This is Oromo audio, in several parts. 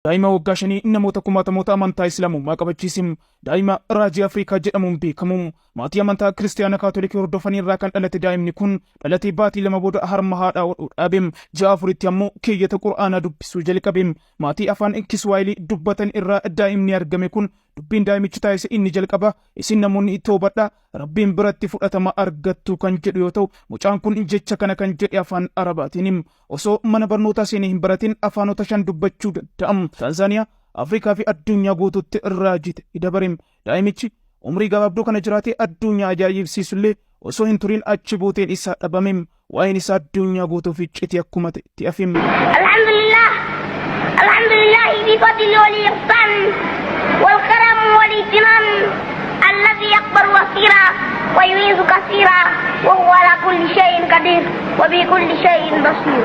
Daa'ima waggaa 5 namoota kumaatamoota amantaa Islaamummaa qabachiise. Daa'ima Raajii Afrikaa jedhamuun beekamu. Maatii amantaa Kiristiyaana Kaatolikii hordofan irraa kan dhalate daa'imni kun dhalatee baatii 2 booda harma haadhaa hodhuu dhaabe. Ji'a 4tti ammoo keeyyata Qur'aanaa dubbisuu jalqabe. Maatii afaan Kiswaahilii dubbatan irraa daa'imni argame kun dubbiin daa'imichi taasise inni jalqaba isin namoonni toobadhaa Rabbiin biratti fudhatama argattu kan jedhu yoo ta'u, mucaan kun jecha kana kan jedhe afaan Arabaatiin. Osoo mana barnootaa seenee hin baratin afaanota 5 dubbachuu danda'a. Taanzaaniyaa, Afrikaa fi addunyaa guutuutti raajii ta'e dabare. Daa'imichi umrii gabaabduu kana jiraatee addunyaa ajaa'ibsiisullee osoo hin turin achi buuteen isaa dhabame. Waa'een isaa addunyaa guutuuf iccitii akkuma ta'etti hafe. Alhamdulillah Alhamdulillah bi fadli wal ihsan wal karam wal ihtiman alladhi yakbaru wasira wa yu'izu kasira wa huwa ala kulli shay'in qadir wa bi kulli shay'in basir.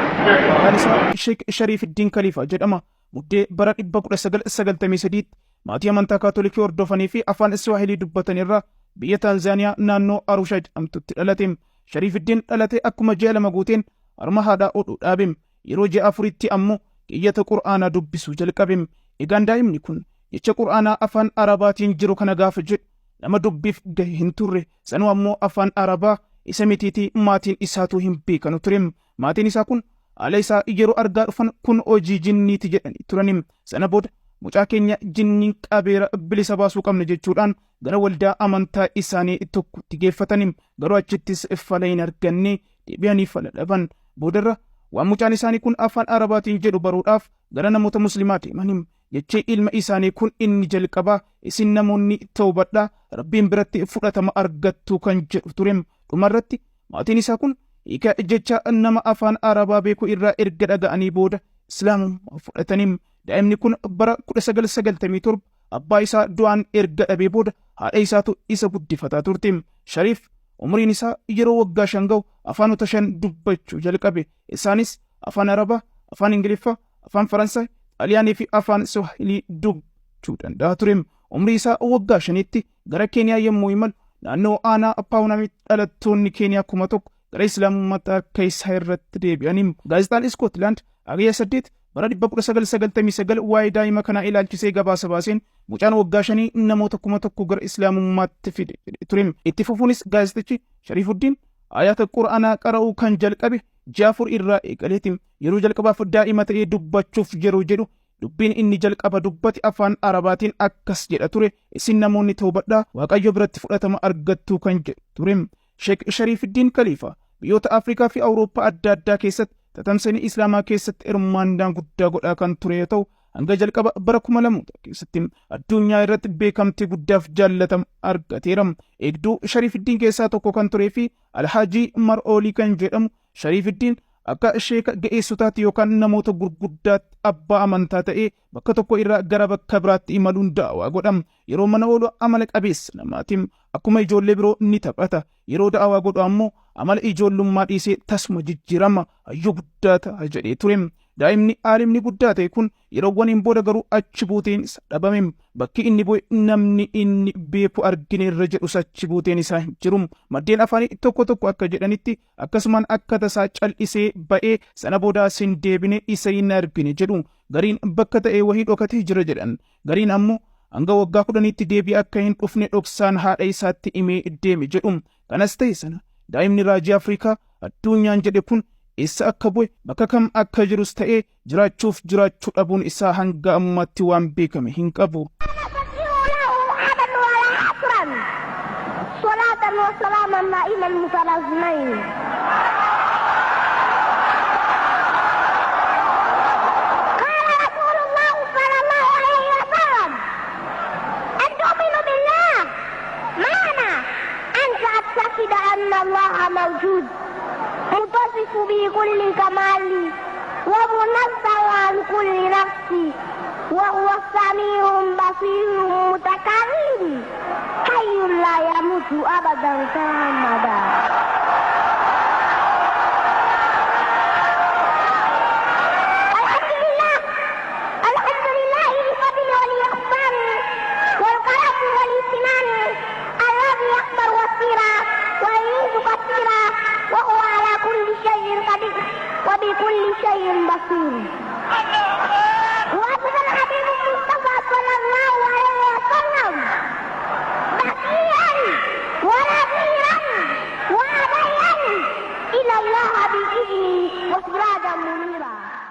Maqaan isaa Sheek Shariifiddiin Kaliifaa jedhama. Muddee bara 1993tti maatii amantaa Kaatolikii hordofanii fi afaan Iswaahilii dubbatan irraa biyya Taanzaaniyaa naannoo Arushaa jedhamtutti dhalate. Shariifiddiin dhalatee akkuma ji'a 2 guuteen harma haadhaa hodhuu dhaabe. Yeroo ji'a 4tti ammoo keeyyata Qur'aanaa dubbisuu jalqabe. Egaan daa'imni kun jecha Qur'aanaa afaan Arabaatiin jiru kana gaafa jedhu nama dubbiif gahe hin turre. Sanuu ammoo afaan Arabaa isa mitiitii maatiin isaatuu hin beekanu ture. Maatiin isaa kun haala isaa yeroo argaa dhufan kun hojii jinniiti jedhanii turani. Sana booda mucaa keenya jinniin qabeera bilisa baasuu qabna jechuudhaan gara waldaa amantaa isaanii tokkotti geeffatani. Garuu achittis fala hin arganne, deebi'anii fala dhaban. Boodarra waan mucaan isaanii kun afaan Arabaatiin jedhu baruudhaaf gara namoota Muslimaa deemani. Jechi ilma isaanii kun inni jalqabaa isin namoonni tawbadhaa Rabbiin biratti fudhatama argattu kan jedhu ture. Dhumarratti maatiin isaa kun hiika jecha nama afaan Arabaa beeku irraa erga dhaga'anii booda Islaamummaa fudhatanii. Daa'imni kun bara 1997 abbaa isaa du'aan erga dhabee booda haadha isaatu isa guddifataa turte. Shariif umriin isaa yeroo waggaa 5 ga'u afaanota 5 dubbachuu jalqabe. Isaanis afaan Arabaa, afaan Ingiliffaa, afaan Faransaay, Xaaliyaanii fi afaan Swahilii dubbachuu danda'a ture. Umrii isaa waggaa 5tti gara Keeniyaa yommuu imalu naannoo aanaa Paawunaamitti dhalattoonni Keeniyaa 1000 gara Islaamummaatti harka isaa irratti deebi'anii. Gaazexaan Iskootlaand Hagayya 8 bara 1999 waa'ee daa'ima kanaa ilaalchisee gabaasa baaseen mucaan waggaa 5 namoota 1000 gara Islaamummaatti fide jedhee ture. Itti fufuunis gaazexichi Shariifuddiin ayaata Qur'aanaa qara'uu kan jalqabe ji'a 4 irraa eegaleeti. Yeroo jalqabaaf daa'ima ta'ee dubbachuuf yeroo jedhu dubbiin inni jalqaba dubbate afaan Arabaatiin akkas jedha ture, isin namoonni toobadhaa Waaqayyo biratti fudhatama argattu kan jedhu ture. Sheek Shariifiddiin Kaliifaa biyyoota Afrikaa fi Awurooppaa adda addaa keessatti tatamsanii Islaamaa keessatti hirmaannaa guddaa godhaa kan ture yoo ta'u, hanga jalqaba bara 2000 keessatti addunyaa irratti beekamtii guddaaf jaallatama argateera. Eegduu Shariifiddiin keessaa tokko kan turee fi Alhaajii Mar'oolii kan jedhamu Shariifiddiin akka sheeka ga'eessotaatti yookaan namoota gurguddaatti abbaa amantaa ta'ee bakka tokko irraa gara bakka biraatti imaluun da'awaa godha. Yeroo mana oolu amala qabeessa namaati. Akkuma ijoollee biroo ni taphata. Yeroo da'awaa godhu ammoo amala ijoollummaa dhiisee tasuma jijjiirama. Hayyuu guddaa ta'a jedhee ture. Daa'imni aalimni guddaa ta'e kun yeroowwaniin booda garuu achi buuteen isa dhabame. Bakki inni bu'e namni inni beeku argineerra jedhus achi buuteen isaa hin jiru. Maddeen afaanii tokko tokko akka jedhanitti akkasumaan akka tasaa cal'isee ba'ee sana booda as hin deebine isa hin argine jedhu. Gariin bakka ta'e wahii dhokatee jira jedhan. Gariin ammoo hanga waggaa 10tti deebi'ee akka hin dhufne dhoksaan haadha isaatti himee deeme jedhu. Kanas ta'e sana daa'imni raajii Afrikaa addunyaan jedhe kun eessa akka bu'e bakka kam akka jirus ta'ee jiraachuuf jiraachuu dhabuun isaa hanga ammaatti waan beekame hin qabu. متصف بكل كمال ومنزه عن كل نقص وهو السميع البصير المتكلم حي لا يموت أبدا سرمدا. الحمد لله الحمد لله بفضل والإحسان والكرم والامتنان الذي يقبل وسيرا ويعيد كثيرا وهو على كل شيء قدير وبكل شيء بصير. وأشهد الله بالإذن وسراجا منيرا.